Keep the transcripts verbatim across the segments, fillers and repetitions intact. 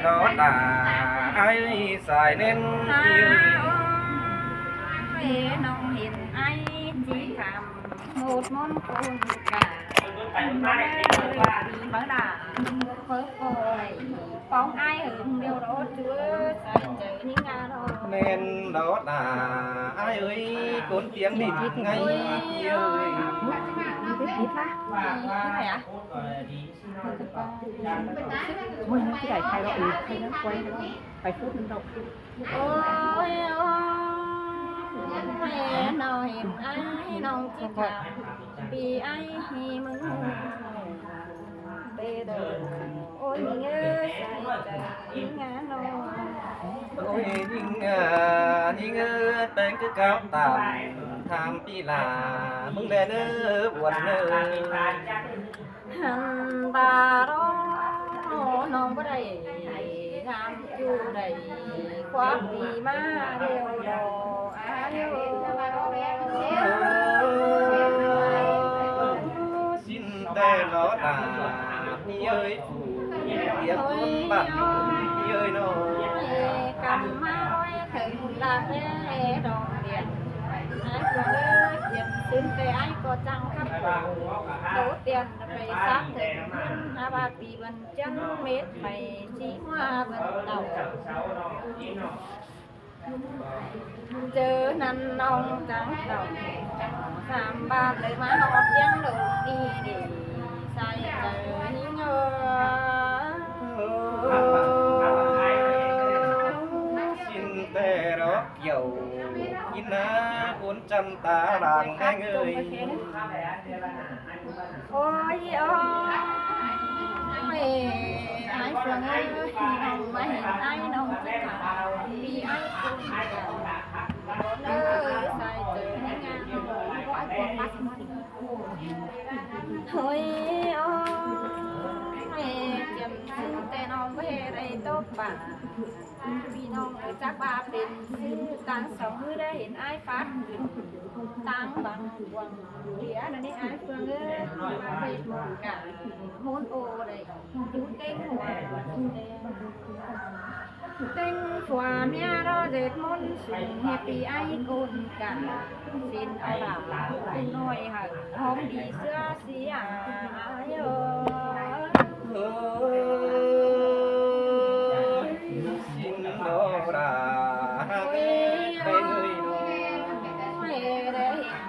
Đó là ai sai nên. Ơi, nong hên ai chỉ khám một món cơm cả. Món ai ơi, món là phở phơi. Phóng ai hứng điều đó chưa, sai chớ những ngà đó. Nên đó là ai ơi, cốn tiếng đi ngay ơi. Cái này à? Ôi, nó cứ đẩy thay đó, ừ, thay nó quay nó, phải phút nó đọc. Ôi, ôi, nó hiền ai, nó chỉ cảm vì ai thì mừng. Bê đồ, ôi, mình ơi, sai chớ, mình ngã nó. Ôi, nhưng, à, nhưng, à, tên cứ cáo tạm, tham pi là, mừng đen ơ, buồn ơ. Hẳn bà đó, nó có đẩy, làm chu đẩy, khóa vì má đều đồ, ai ơ. Xin tê nó là, pi ơi, phủ, điệp bản, pi ơi nó. Ê, cắm má ơi, thầy là cái đồng tiền. Ai có ơi, tiền xin tê ai có chăng khắp phủ. Tổ tiền là phải sát thầy, hả bà pi bần chân mết phải chỉ hoa bần đầu. Chớ năn nong trắng đầu, sắm ba lơi má hót chén đồ đi đi, sai chớ những ơ. Xin tê đó kiểu, in á, cuốn chân ta đàn anh ơi. Ôi, ôi, ai Phương ơi, nong mà hên ai nong chứ thảo, vì ai cũng thảo. Con ơi, sai chớ những ngà nong, có ai của bác. Ôi, ôi, chấm sư tê nong về đây tốt bà. Vì nong chắc bà bên sư tăng sống hư đây hên ai phát. Tăng bằng quần đĩa nó nên ai Phương ơi, bà về cả hôn ô đây. Chú tên của tên của mẹ đó dệt môn sùng hiệp thì ai côn cả. Xin ao đảo, tôi nói hả, hôm đi xưa xí à, ai ơi. Ôi, xin đó là hai bên người đó.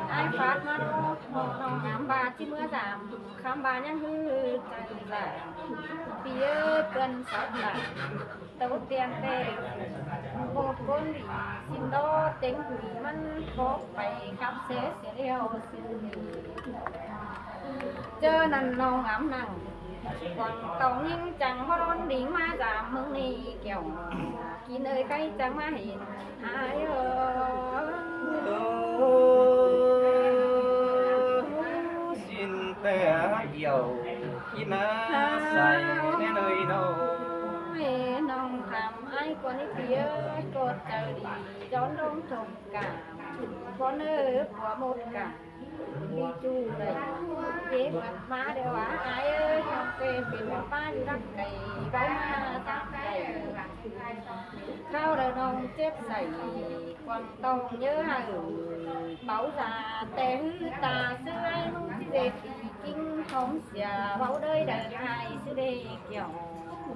Ai phát mà nó, nó ngắm bà chứ mưa giảm, khám bà nhắn hư, chẳng là, bia tuần sắp là. Tổ tiên tê, một con đi xin đó, tên quỷ mắn có phải khắp xế xế leo xứ đi. Chớ năn nong ám năng, quảng tông những chẳng có đón đính má giảm mừng đi kiểu. Kín ơi cái chẳng má hên, ai ơi. Xin tê điều, kín á, sai nên ơi nô. Ê, nong khám ai con ít tía, con chào đi, gión đông trông cả, con ơi, của một cả, đi chu đẩy, dế bật má đều á, ai ơi, nong tê, bên bật má, đi đắp cày, báu má, đắp cày. Khao đờ nong chếp sảy, quảng tông nhớ hả, báu già, tê hư ta, sư ai mong chứ dệt, đi kinh khóm xìa, báu đơi đờ hai, sư đê kiểu.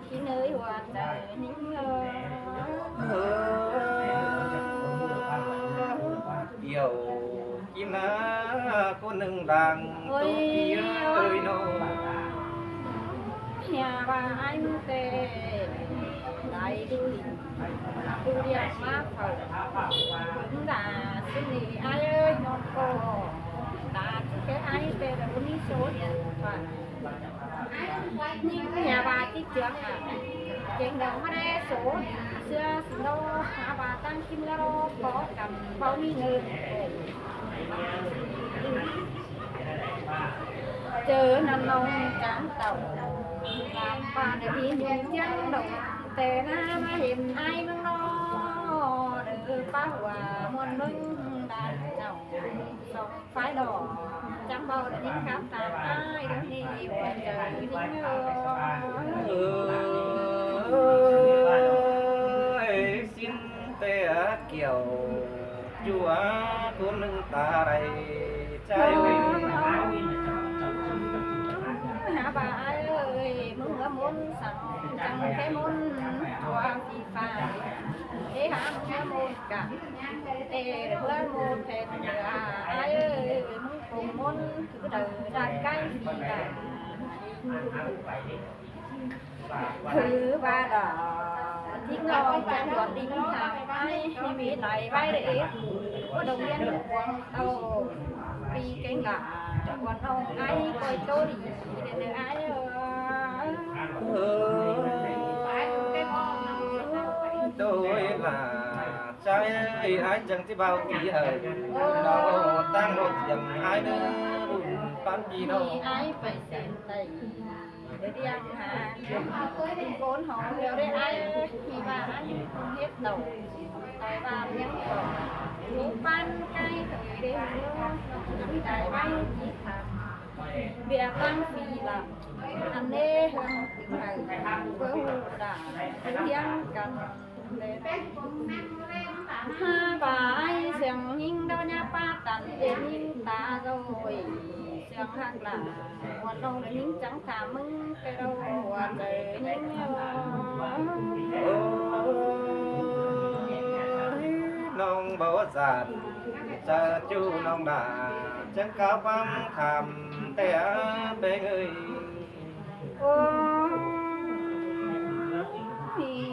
Khi nơi hoa trời nính ơ. Ơ, kiều, khi ná, cô nưng làng, ôi, tô kia ơi nô. Nhà bà anh tê, lại đuổi, đuổi điện mà phở. Cũng đã xin đi ai ơi, non cô. Ta chứ cái ai tê là bốn số điện thoại. Những nhà bà chứ trưởng à. Chén đầu mà đe số xưa xin đâu, nhà bà tăng kim lô có cầm bao nhiêu người. Chớ năn nông tráng tàu, làm bà để đi những chén đầu, tê na mà hiền ai mừng nó, để bác hòa muôn mừng đàn chồng. Phái đỏ, chăm bầu đã nín khám tán ai, đứa đi, ôi trời, nín ơ. Chua ꞌcốn ꞌnưng ta đảy ꞌchái ơi. Hả bà ai ơi, ꞌmứng ꞌmôn săng chăng cái ꞌmôn chua phi pha. Ê hả, ꞌmứng ꞌmôn cả. Ê, ꞌmứng ꞌmôn phép ai ơi, ꞌmứng cùng ꞌmôn thứ đ-, đ-, cái phi đ-. Thứ ba là thích ngon chăm đón đính tháng ai, thì mới nói vai đấy. Có đồng liên được quảng tàu, vì cái là quảng tàu ai coi tôi đi, để ai ơi. Tôi là trai ơi, ai chẳng chứ bao kỳ hời. Nó tăng một điểm ai nữa, bún pán kỳ nó. Ai phải xem tay. Để đi ăn hả? Bốn hổ heo đấy ai ơi, thì bà ăn không hết đầu. Tại bà miếng đầu. Lũ pan cay thời đêm lúa, nắm tay bay chỉ thảm. Bịa tăng phi lắm. Ăn nê hương tiếng hài, bơ hù đà, hiếng cắn. Ha, bà ai sương hính đó nhá, pa tăn để hính ta rồi. Sương hắc là, ꞌmuôn nông để hính chắng thả ꞌmứng, cái đâu ꞌmuôn để hính. Ôi, nông báu giặt, chả chu nông đà, chắng cáo quang khảm, té ꞌpéng ơi. Ôi,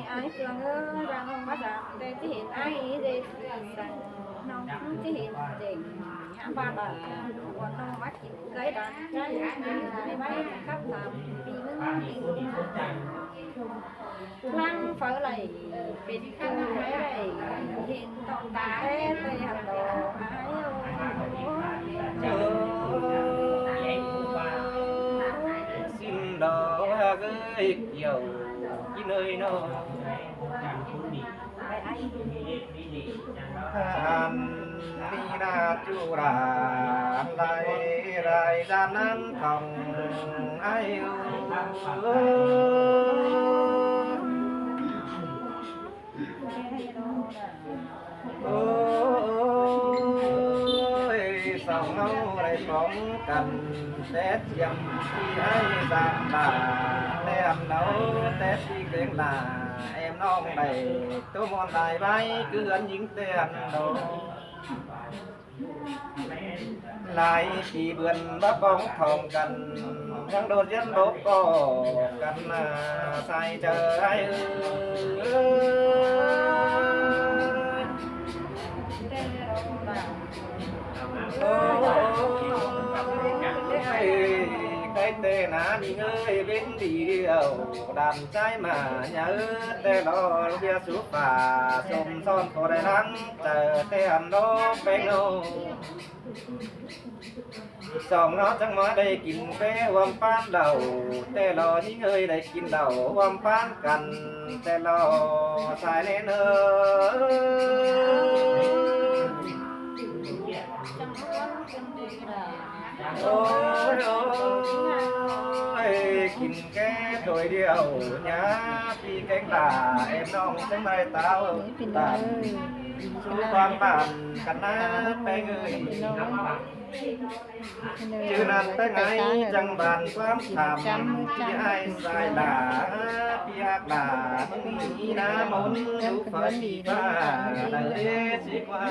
ai Phương ơi, ra nông bá giặt, té chỉ hiện ai dễ dàng, nông chỉ hiện chỉnh, hãm ba đà, ꞌmuôn nông bá chỉnh cái đàn, cái, cái máy khắp làm, vì ꞌmứng. Lăng pháo lầy, bên tu máy lầy, hiện tỏ tá rê, tây hạt đỏ, ai ơi. Xin đó hạt ơi, kiểu, cái nơi nó. Ăn đi na chu ra, ăn lai rai ra nắng thòng ai ơi. Ôi, song ꞌháu đảy phóng căn Tết chiêm khi ai dặn là tem nấu Tết đi kén là em nong đảy tô môn lai bái cứ ướn những tem đó. Lai phi bươn báp bóng thòng căn, ꞌhăng đột diễn bốc có căn, à, sai chơ ai ơi. Ôi, cái tên á, ꞌnị ơi, bên đi điêu, đàn trai mà nhớ, té lo, ꞌhia sú phả, sôm son, tô đảy lắng, chơ, té ăn đô, bên nô. Song nó chắng ꞌmá đảy kin pé ꞌhuôm pán đảu, té lo ꞌnị ơi đảy kin đảu ꞌhuôm pán căn, té lo sai ꞌnê ơi. Ôi, ôi, kin ké thôi điêu nhá, phi kéng đà, em nong chắng đảy táo, tán. Sú ꞌhuôm pán căn ná, ꞌpéng ơi. Chứ nan té ngái chắng bàn ꞌquám tham, phi ai sai đà, phi hắc đà, ꞌmứng ꞌnị ná môn, sú phái phi ba, đảy ế sí ꞌquá.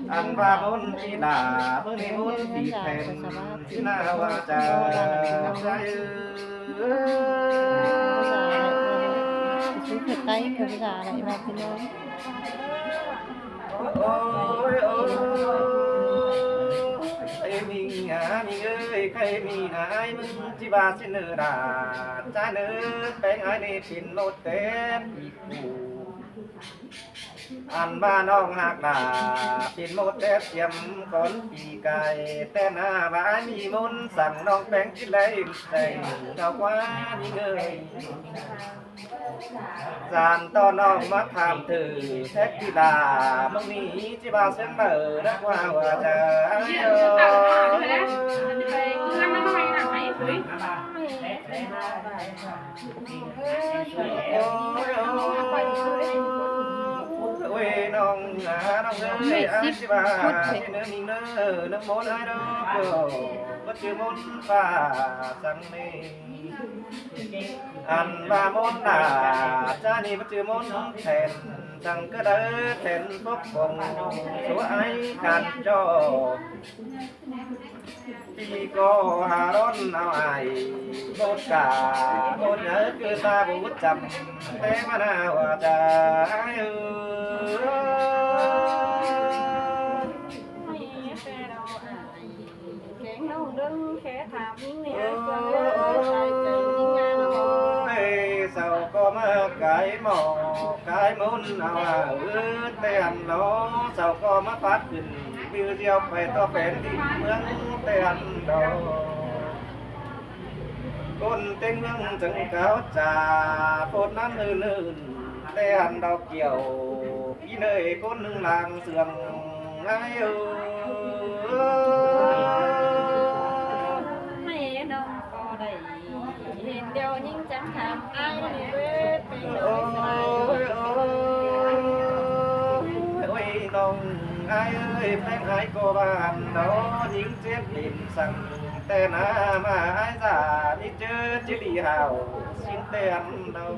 Ăn ꞌva môn phi đà, ꞌmứng ꞌnị môn phi phèn, chứ na ꞌva chả sai ơi. Ôi, ôi, ôi, ơi, mình à, mình ơi, khay mình à, ai ꞌmứng ꞌchí ba xin nơ đà, ꞌchái nơ, ꞌpéng ai ꞌnị pin một Tết đi cù. Ăn ꞌva nong hắc đà, pin một Tết chiêm cón phi cai, té na ꞌva ai ꞌmí môn săng nong ꞌpéng ꞌchí đảy tẻng, thảo ꞌquá ꞌnị ơi. Dản ꞌto nong ꞌmá tham thử, Tết phi đà, ꞌmứng ꞌnị ꞌchí ba sớng đảy đắc ꞌva ꞌva chả. Ôi, ôi, ôi, ôi, nong Ái ꞌchí ꞌva ꞌnị ꞌnớ ꞌnị ꞌnớ, ꞌnớ ꞌmôn ái đó, báu ꞌchư ꞌmôn ꞌphạ săng ꞌnị. Ăn ꞌva ꞌmôn nả, ꞌchá ꞌnị báu ꞌchư ꞌmôn then, săng ꞌcọ đaư then phốc phông, số ái khăn cho. ꞌPi ꞌcọ ha ꞌlón au ai, ꞌmôn cả, ꞌmôn nhớ cứ ta báu chăm, té ꞌmá na ꞌva chả ai ư. Ôi, sau ꞌcọ ꞌmá cái mỏ, cái ꞌmôn au ư, té ăn đó, sau ꞌcọ ꞌmá phát khửn, ꞌviu ꞌdiu pay ꞌto phén đi ꞌmướng, té ăn đó. ꞌCốn ꞌtếng ꞌmướng chắng cáo chả, ꞌcốn ꞌnặn ꞌnưng ꞌnưng, té ăn đó kiẻo, ꞌpi ꞌnị ꞌcốn ꞌnưng lăng sương, ái ư. Hên ꞌnọng ꞌcọ đảy hên ꞌlẹo ꞌnhính chắng tham ai ꞌnị ꞌvế, pên ꞌnọng ꞌcọ đảy. Ôi, ôi, ôi, ꞌnọng ai ơi, phén ai ꞌcọ ꞌva ăn đó, ꞌnhính chết đêm săng, té nả ꞌmá ai dả, ꞌnị ꞌchớ ꞌchí đi hảu, ꞌsịn té ăn đó.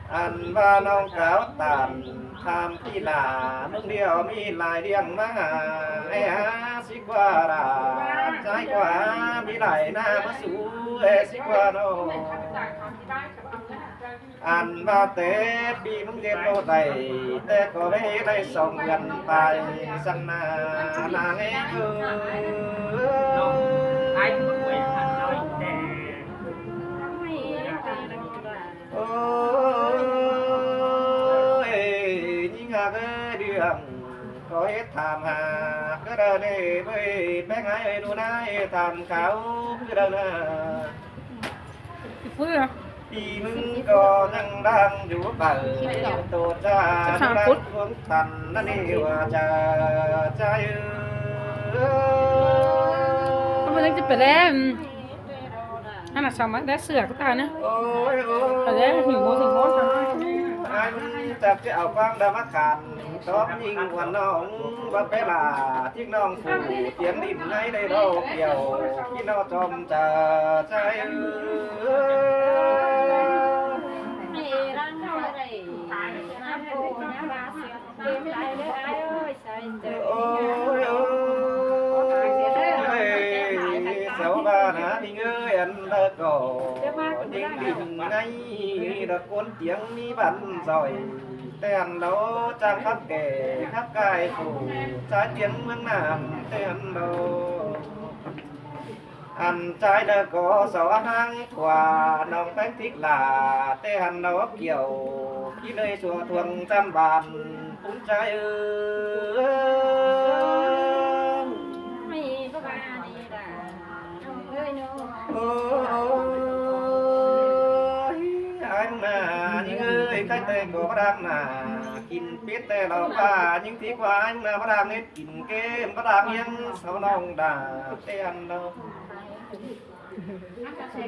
Ăn ꞌva ꞌnọng cáo tản, tham ꞌpi nả, ꞌmướng ꞌlẹo ꞌmí lai ꞌliệng ꞌmá, é hả, ꞌsịn ꞌquá đả, ꞌchái ꞌquá, ꞌmí lai nả ꞌmá sú, é ꞌsịn ꞌquá ꞌnọng. Ăn ꞌva té ꞌpi ꞌmướng ꞌdệt ꞌlô đảy, té ꞌcọ ꞌmí đảy song ꞌdươn pay, săng nả, nả nghe ư. Ôi, ꞌnhính ꞌhặc ới, đi ꞌlẹo ꞌcọ hết tham hả, ꞌcọ đaư ꞌnị, ꞌvới, phén ai ơi, ꞌnụ ꞌnái tham cáo, ꞌcọ đaư nả. ꞌPi ꞌmướng ꞌcọ ꞌnăng đang dú pay, tổ cha ꞌnăng đang cuông tăn, ꞌnặn ꞌnị ꞌva chả, chả ư. Không phải là chụp cái đấy. Ăn là sao mà đã sửa cái ta nữa. Ôi, ôi. Cái đấy, mình mua thì mua sao. Ai ꞌmướng chắc ꞌchí au quang đa ꞌmá khăn. Tóp ꞌnhính ꞌva ꞌnọng ꞌva pé lả, ꞌthính ꞌnọng phủ, tiêm đin ngay đảy đo kiẻo, ꞌpi ꞌnọng chom chả, chả ư. Ôi, ôi, sau ꞌva nả ꞌnị ꞌngới, ăn đaư ꞌcọ, ꞌnhính đin ngay, đa ꞌcốn tiếng ꞌmí băn ꞌdọi. Té ăn đó chắng khắp kẻ, khắp cai phủ, ꞌchái tiếng ꞌmướng ꞌnặn, té ăn đó. Ăn ꞌchái đaư ꞌcọ sau ꞌháng thua, ꞌnọng phén thík lả, té ăn đó kiẻo, ꞌpi ꞌnị sua thuông chăm ban, phún ꞌchái ư. Ôi, ai ꞌmá ꞌnị ꞌngới, cái té ꞌcọ báu đang nả, kin pít té lo ꞌva, ꞌnhính thík ꞌva ai ꞌmá báu đang nết kin kem, báu đang ꞌhiếng sau ꞌnọng đa, té ăn đó.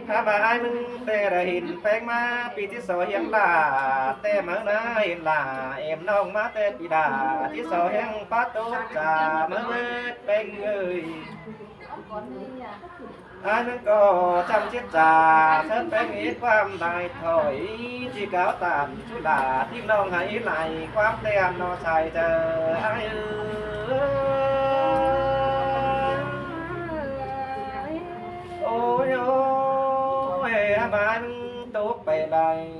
Hả ꞌva ai ꞌmướng té đa hên phén ꞌmá, ꞌpi ꞌchí so ꞌhiếng lả, té máư nả hên lả, êm ꞌnọng ꞌmá té ꞌpi đa, ꞌchí so ꞌhiếng pá tốc chả, máư ꞌvết phén ơi. Ai ꞌmướng ꞌcọ chăm chết chả, sớt phén ít ꞌquám đai thỏi, ꞌchí cáo tản sú lả, ꞌthính ꞌnọng hả ít lai, ꞌquám té ăn nó sai chả, ai ư. Ôi, ôi, hả ꞌva ai ꞌmướng tốc pay lai,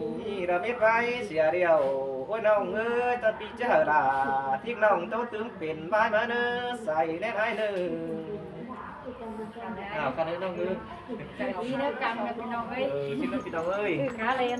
đa mết ꞌvái sia ꞌlẹo, ôi ꞌnọng ơi, ta ꞌpi ꞌchớ hả lả, ꞌthính ꞌnọng tốc tứm pên ꞌvái ꞌmá ꞌnớ, sai ꞌnén ai ꞌnớ. Áo, khăn ơi ꞌnọng ơi. Đi ꞌnớ căn ꞌnớ ꞌpi ꞌnọng ơi. Ừ, chứ ꞌnớ ꞌpi ꞌnọng ơi. Ừ, cá lên.